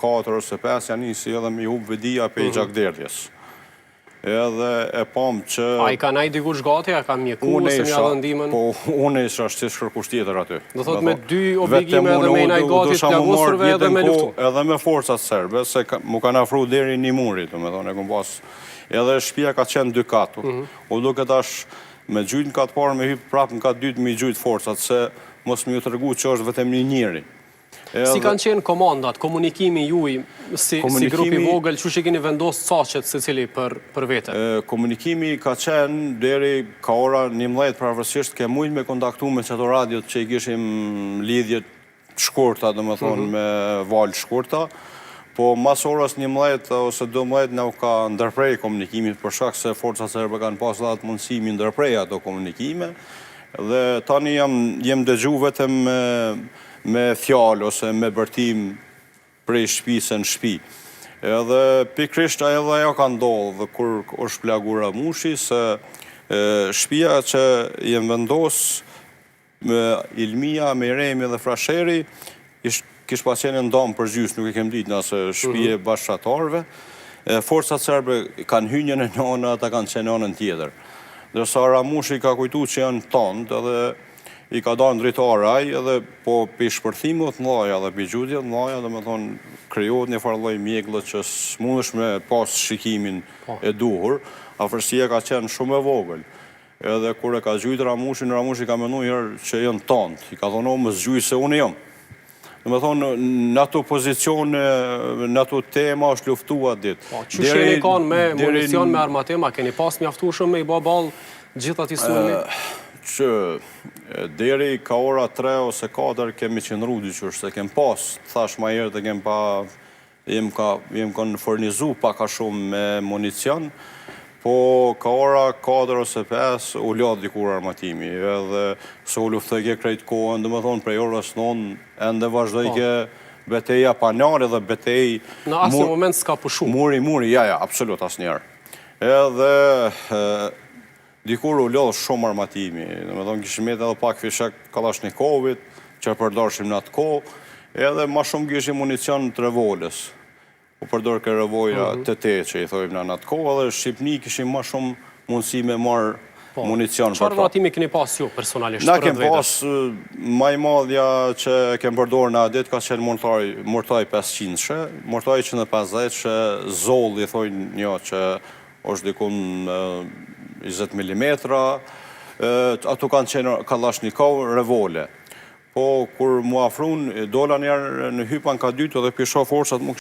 4 ose 5 ja nisi edhe me i hup vetëdija prej mm -hmm. gjakderdhjes. Edhe e pam që... A i ka nejt dikush gati, a ka mjeku ose me ia dhënë ndihmën? Po, unë isha s'kish kërkush tjetër aty. Do thot me dy obligime edhe me i nejt gati të plagosurve edhe me luftu. Edhe me forcat serbe, se m'u kanë afru deri një muri, domethonë, e kom pas. Edhe shpia ka qenë dy kat. Mm -hmm. U duket tash me gjujt në kat parë, me hypë prapë në kat dytë, me gjujt forcat, se mos me ju tregu që është vetëm një njeri. Si kanë qenë komandat, komunikimi juj si, si grup i vogël, qysh i keni vendosë caqet secili për, për vete? Komunikimi ka qenë deri ka ora 11 përafërsisht, ke mujtë me kontaktu me qato radiot që i kishim lidhje të shkurta, domethonë mm -hmm. me valë të shkurta, po mas orës 11 ose 12 na u ka ndërprej komunikimi, për shkak se forcat serbe kanë pasë dhe atë mundësi mi ndërprej ato komunikime, dhe tani jam, jem dëgju vetëm me me fjalë ose me bërtim prej shpisë në shpi. Edhe pikërisht edhe ajo ka ndodhë kur është plagu Ramushi, se shpia që jem vendos me Ilmia, Mejremi dhe Frasheri, ish, kish pas qenë ndamë për gjysë, nuk e kem ditë na se shpi e mhm. bashkëfshatarëve. Forcat serbe kanë hy në njën anë, ata kanë qenë në anën tjetër. Ndërsa Ramushi ka kujtu që janë tandë edhe I ka dalë në dritare ai edhe po pi shpërthimeve të mëdha dhe pi gjujtjeve të mëdha, domethënë krijohet një farë lloj mjegulle që s'mundesh me pas shikimin po. e duhur. Afërsia ka qenë shumë e vogël. Edhe kur e ka gjujt Ramushin, Ramushi ka menu njëherë që janë tandë. I ka thonë, o, mos gjuj se unë jam. Domethonë, në ato pozicione, në ato tema është luftu atë ditë. Po, qysh jeni kanë me municion, me armatim, a keni pas mjaftueshëm me i bo ballë gjithë atij sulmi? Që deri ka ora 3 ose 4 kemi qëndru dyqysh, se kem pas, thash ma herët e kem pa Jem ka, jem kanë furnizu pak a shumë me municion, po ka ora 4 ose 5 u lodh dikur armatimi, edhe se u luftojke krejt kohën, domethonë prej orës 9 ende vazhdojke po. beteja pa nalë edhe betejë... Në asnjë moment s'ka pushu? Muri, muri, ja, ja, absolut asnjëherë. Edhe dikur u lodh shumë armatimi, domethonë kishim met edhe pak fishek Kallashnikovit, që e përdorshim në atë kohë, edhe ma shumë kishim municion të revolës. U përdorke revolja mm -hmm. TT që i thojmë në atë kohë, edhe Shqipni kishim ma shumë mundësi me marrë po, municion për to. Çfarë armatimi keni pas ju personalisht? Na kem pas, ma i madhja që kem përdorë në atë ditë ka qenë mortaj, mortaj 500-she, mortaj 150-she, zoll i thojnë një që është dikun 20 mm, ato kanë qenë Kallashnikov, revole. Po, kur mu afrun, dola njerë në hypa në kat dytë dhe pi shoh forcat mu.